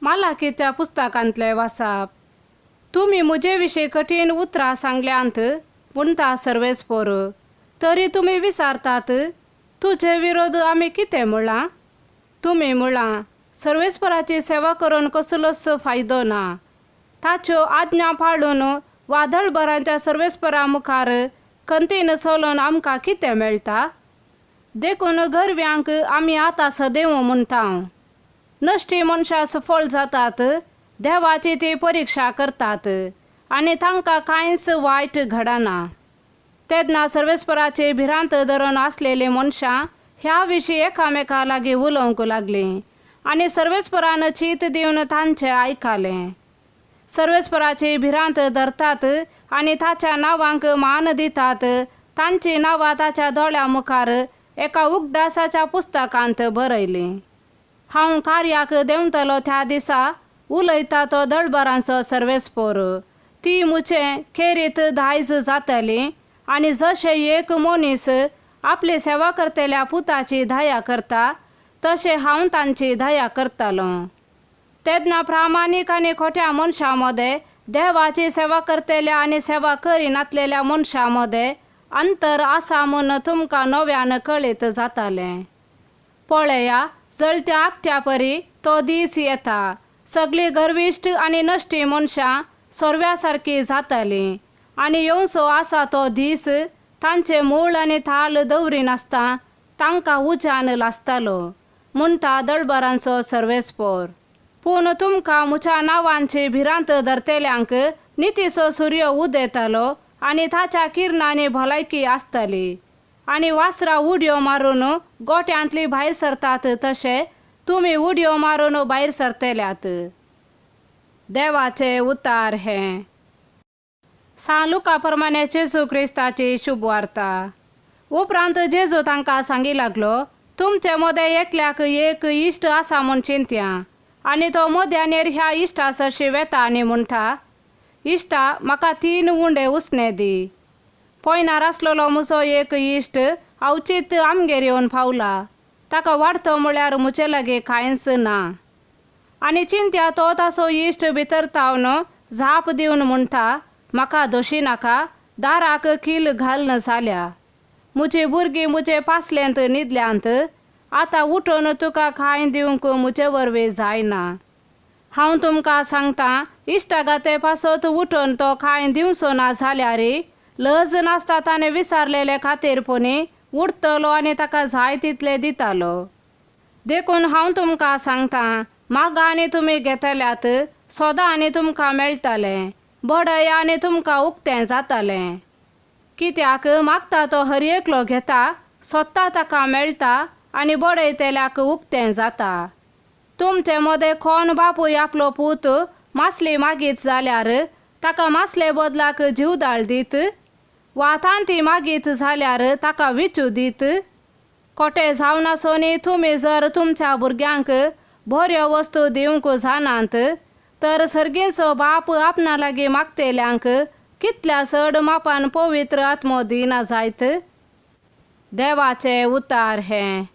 मालाकीच्या पुस्तकांतलें वाचप. तुमी म्हजे विशीं कठीण उतरां सांगल्यांत म्हणटा सर्वेस्पोर, तरी तुमी विचारतात, तुजे विरोध आमी कितें म्हळां? तुमी म्हळां, सर्वेस्पराची सेवा करून कसलोच फायदो ना. ताच्यो आज्ञा पाळून वादळभरांच्या सर्वेस्परा मुखार खंतीन चलोवन आमकां कितें मेळटा? देखून गरव्यांक आमी आतां सदैव म्हणटा, नश्टी मनशां सफळ जातात, देवाची ती परिक्षा करतात आनी तांकां कांयच वायट घडना. तेन्ना सर्वेस्पराची भिरांत धरून आसलेलीं मनशां ह्या विशीं एकामेका लागीं उलोवंक लागलीं आनी सर्वेस्परान चीत दिवन तांचें आयकलें. सर्वेस्पराची भिरांत धरतात आनी ताच्या नांवांक मान दितात, तांचीं नांवां ताच्या दोळ्यां मुखार एका उगडासाच्या पुस्तकांत बरयलीं. हांव कार्याक देंवतलो त्या दिसा उलयता तो दळबरांचो सर्वेस्पोर, ती म्हजें खेरीत दायज जातली आनी जशें एक मनीस आपली सेवा करतल्या पुताची दया करता तशें हांव तांची दया करतलो. तेन्ना प्रामाणीक आनी खोट्या मनशां मदें, देवाची सेवा करतल्या आनी सेवा करिनातलेल्या मनशां मदें अंतर आसा म्हूण तुमकां नव्यान कळीत जातालें. पळया, जळत्या आकट्या परी तो दीस येता, सगळीं गर्विश्ट आनी नश्टी मनशां सोरव्या सारकी जातलीं आनी येवचो आसा तो दीस तांचें मूळ आनी थाल दवरिनासतना तांकां उज्यान लासतलो म्हणटा दळबरांचो सर्वेस्पोर. पूण तुमकां म्हज्या नांवांची भिरांत धरतल्यांक नितीचो सुर्य उदेतलो आनी ताच्या किरणांनी भलायकी आसतली आनी वासरां उडयो मारून गोट्यांतली भायर सरतात तशें तुमी उडयो मारून भायर सरतल्यात. देवाचे उतार हें. सान लुका प्रमाणे जेजू क्रिस्ताची शुभवार्ता. उपरांत जेजू तांकां सांगी लागलो, तुमचे मदें एकल्याक एक इश्ट आसा म्हूण चिंतया आनी तो मध्यानेर ह्या इश्टा सरशी वेता आनी म्हणटा, इश्टा म्हाका 3 उंडे उसणे दी. पयनार आसलेलो म्हजो एक इश्ट अवचीत आमगेर येवन पावला, ताका वाडतो म्हळ्यार म्हजे लागीं कांयच ना. आनी चिंत्या तो ताचो इश्ट भितर तावन जाप दिवन म्हणटा, म्हाका दोशी नाका, दाराक कील घालना जाल्या, म्हजी भुरगीं म्हजे पासलेंत न्हिदल्यांत, आतां उठून तुका कांय दिवंक म्हजे वरवीं जायना. हांव तुमकां सांगता, इश्टागाते पासत उठून तो कांय दिवचो ना जाल्यार लज नासता ताणें विचारलेले खातीर पुणी उठतलो आनी ताका जाय तितले दितालो. देखून हांव तुमकां सांगता, मागा आनी तुमी घेतल्यात, सोदा आनी तुमकां मेळटलें, बडय आनी तुमकां उक्तें जातलें. कित्याक मागता तो हर एकलो घेता, सोदता ताका मेळटा आनी बडयतल्याक उक्तें जाता. तुमचे मदें कोण बापूय आपलो पूत मासली मागीत जाल्यार ताका मासले बदलाक जीवदाळ दीत, वा तांती मागीत जाल्यार ताका विचू दीत? खोटे जावन आसोनी तुमी जर तुमच्या भुरग्यांक बऱ्यो वस्तू दिवंक जाणात तर सर्गीचो बाप आपणा लागीं मागतल्यांक कितल्या चड मापान पवित्र आत्मो दिना जायत. देवाचे उतार हें.